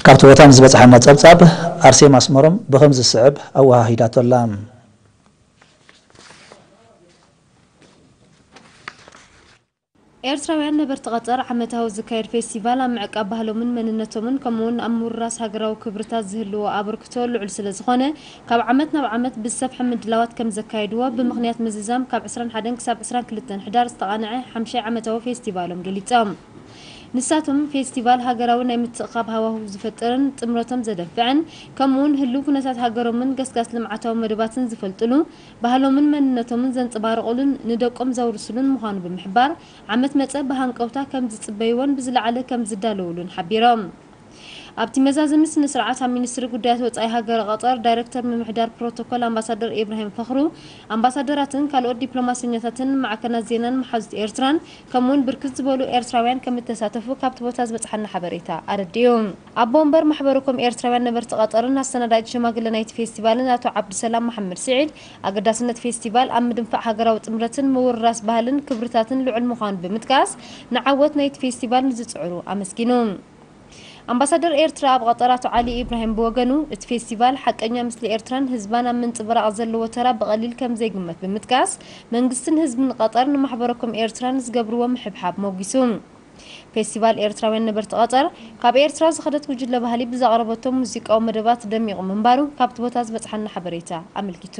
ካብቲ ቦታ ንዝበጽሓና ጸብጻብ ኣርሴማ ኣስመሮም ብኸምዚ ዝስዕብ ኣወሃሂዳቶ ኣላ። ኤርትራውያን ነበርቲ ቀጠር ዓመታዊ ዝካየድ ፌስቲቫል ኣብ ምዕቃብ ባህሎምን መንነቶምን ከምኡውን ኣብ ምውርራስ ሃገራዊ ክብርታት ዝህልዎ ኣበርክቶ ልዑል ስለ ዝኾነ፣ ካብ ዓመት ናብ ዓመት ብዝሰፍሐ ምድላዋት ከም ዘካየድዎ ብምኽንያት ምዝዛም ካብ ዕስራን ሓደን ክሳብ ዕስራን ክልተን ሕዳር ዝተቓንዐ ሓምሻይ ዓመታዊ ፌስቲቫሎም ገሊጾም። ንሳቶም ፌስቲቫል ሃገራዊ ናይ ምትእኻብ ሃዋህው ዝፈጥርን ጥምረቶም ዘደንፍዕን ከምኡውን ህልው ኩነታት ሃገሮምን ገስጋስ ልምዓታዊ መደባትን ዝፈልጥሉ፣ ባህሎምን መንነቶምን ዘንጸባርቑሉን ንደቆም ዘውርስሉን ምዃኑ ብምሕባር፣ ዓመት መጸ ብሃንቀውታ ከም ዝጽበይዎን ብዝለዓለ ከም ዝዳለውሉን ሓቢሮም። ኣብቲ መዛዘሚ ስነ ስርዓት ኣብ ሚኒስትሪ ጉዳያት ወጻኢ ሃገረ ቀጠር ዳይሬክተር ምምሕዳር ፕሮቶኮል ኣምባሳደር ኢብራሂም ፈኽሩ፣ ኣምባሳደራትን ካልኦት ዲፕሎማሰኛታትን ማዕከናት ዜናን መሓዙት ኤርትራን ከምኡውን ብርክት ዝበሉ ኤርትራውያን ከም እተሳተፉ ካብቲ ቦታ ዝበጽሓና ሓበሬታ ኣረዲኡ። ኣቦ ወንበር ማሕበረ ኮም ኤርትራውያን ነበርቲ ቀጠርን ኣሰናዳኢት ሸማግለ ናይቲ ፌስቲቫልን ኣቶ ዓብዱሰላም መሓመድ ስዒድ፣ ኣገዳስነት ፌስቲቫል ኣብ ምድንፋዕ ሃገራዊ ጥምረትን ምውርራስ ባህልን ክብርታትን ልዑል ምዃኑ ብምጥቃስ፣ ንዓወት ናይቲ ፌስቲቫል ንዝጽዕሩ ኣመስጊኑ። ኣምባሳደር ኤርትራ ኣብ ቀጠር ኣቶ ዓሊ ኢብራሂም ብወገኑ፣ እቲ ፌስቲቫል ሓቀኛ ምስሊ ኤርትራን ህዝባን ኣብ ምንጽብራቕ ዘለዎ ተራ ብቐሊል ከም ዘይግመት ብምጥቃስ፣ መንግስትን ህዝብን ቀጠር ንማሕበረ ኮም ኤርትራ ንዝገብርዎ ምሕብሓብ ሞጒሱ። ፌስቲቫል ኤርትራውያን ነበርቲ ቀጠር፣ ካብ ኤርትራ ዝኸደት ጉጅለ ባህሊ ብዘቕረበቶም ሙዚቃዊ መደባት ደሚቑ ምንባሩ ካብቲ ቦታ ዝበጽሓና ሓበሬታ ኣመልኪቱ።